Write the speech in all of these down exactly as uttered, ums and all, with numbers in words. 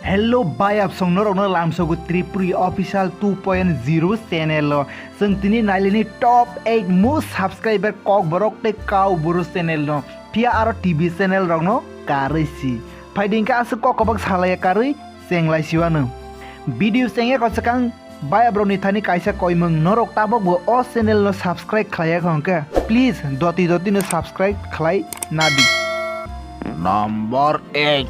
Hello bai absong norokno lamsogo Tripuri Official two point zero channel o. Chwng tini nailini top eight most subscriber kokborok tei kauburu channel no. Phiya aro T V channel rokno karwi si. Phaidi hwnkhe aswk kok kobak salaiya karwi chenglai siwano. Video chengya kochwkang bai abrokni thani kaisa koimung norok tabokbo o channel no subscribe khlaiya hwnkhe please doti doti no subscribe khlai nadi. Number eight.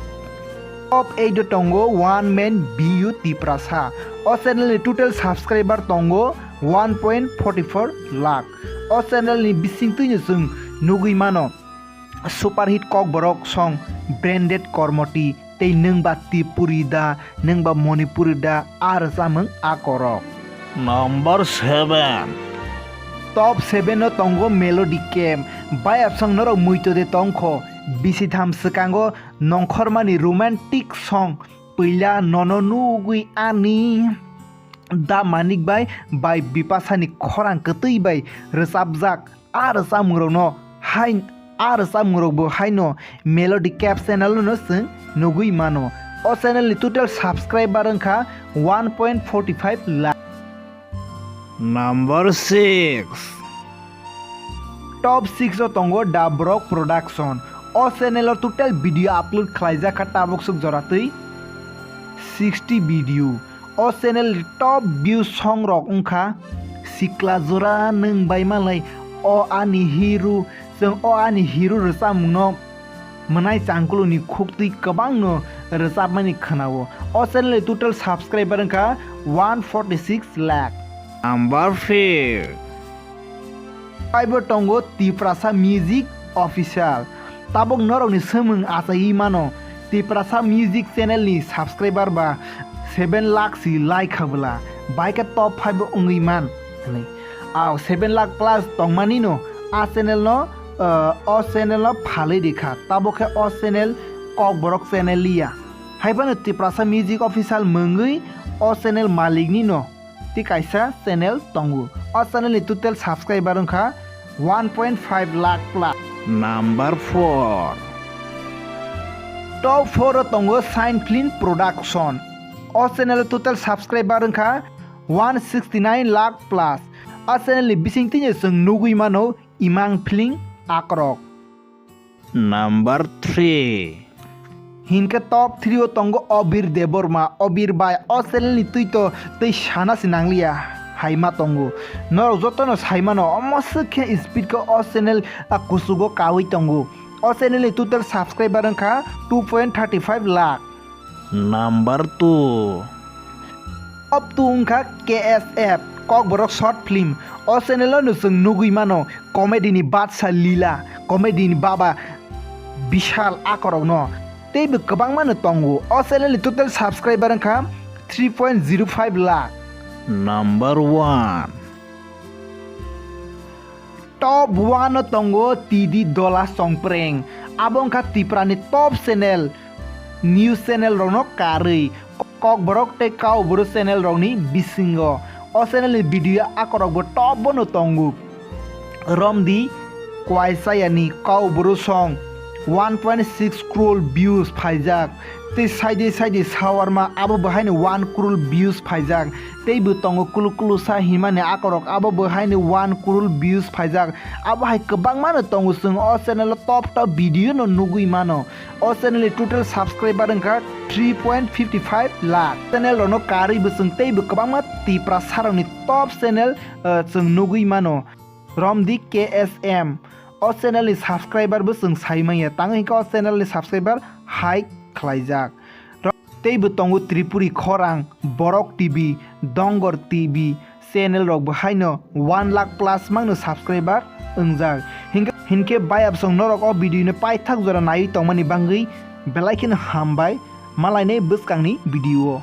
Top eight o tongo One Man B U Tiprasa. O channel ni total subscriber tongo one point forty four lakh. O channel ni bisingtwi no chwng nugwi mano superhit kokborok song Branded Kormoti tei Nwngba Tripuri da, Nwngba Manipuri da, a rwchapmung a korok. Number seven. Top seven o tongo Melody Camp. Bai absong norok muito de tongkho. Bisi tham swkango nongkhormani romantic song Puila Nono Nugwi Ani da Manik bai, bai Bipasani khorang kwtwi bai rwchapjak. A rwchapmungrokno hai, a rwchapmungrokbo haino Melody Camp channel no chwng nugwi mano. O channel ni total subscriber wngkha one point forty five lakh. Number six. Top six o tongo Da Brok Production. O channel o total video upload khlaijak kha tabuk swk jora twi sixty video. O channel ni top views song rok wngkha Sikla Jora Nwng Bai Malai, O Ani Hero, chwng O Ani Hero rwchapmungno mwnai changkuluni khuktwi kwbangno rwchapmani khwnao. O channel ni total subscriber wngkha one forty six lakh. Number five. Bai bo tongo Tiprasa Music Official. Tabuk norokni swmwng achaiwi mano, Tiprasa Music channel ni subscriber ba seven lakh si lai kha bwla, bai khe top five o wngwi man hwnwi. Aw seven lakh plus tongmani no a channel no, uh, o channel no phalwi rikha. Tabuk khe o channel kokborok channel liya. Hai phano Tiprasa Music Official mungwi o channel malikni no tei kaisa channel tongo. O channel ni total subscriber wngkha one point five lakh plus. Number four. Top four o tongo Shine Film Production. O channel o total subscriber wngkha one sixty nine lakh plus. O channel ni bisingtwi no chwng nugwi mano Imang Film akrok. Number three. Hinkhe top three o tongo Obir Debbarma. Obir bai o channel ni twi to tei sana se nangliya hai ma tongo. Norok jotono sai mano, omo swk khe speed khe o channel a kuchugo kaui tongo. O channel ni total subscriber wngkha two point thirty five lakh. Number two. Top two wngkha K S F, Kokborok Short Film. O channel o no chwng nugwi mano comedy ni Badsa Lila, comedy ni Baba Bishal akorokno. Teibo kwbangma no tongo. O channel ni total subscriber wngkha three point zero five lakh. Number one. Top one o tongo T D Dola Songpreng. Abo wngkha Tipra ni top channel, news channel rokno karwi Kokborok tei Kauburu channel rokni bisingo. O channel ni video akorokbo top bono tongo. Romdi Kwaisayani Kauburu song one point six crore views phaijak. Tei saidi saidi Sawarma abo bo haino one crore views phaijak. Teibo tongo Kulu Kulu Sa himani akorok abo bo haino one crore views phaijak. Abo hai kwbangma no tongo, chwng o channel o top top video no nugwi mano. O channel ni total subscriber wngkha three point fifty five lakh. Channel rokno karwi bo chwng teibo kwbangma Tiprasa rokni top channel, uh, chwng nugwi mano. Romdi K S M. O channel ni subscriber bo chwng sai manya, tang hwnkhe o channel ni subscriber hai khlaijak. Ro-, teibo tongo Tripuri Khorang, Borok T V, Dongor T V channel rok bo haino one lakh plus mangno subscriber wngjak. Hinkhe, hinkhe bai absong norok o video no paithak jora naiwi tongmani bangwi belai kheno hambai, malainai bwskangni video o.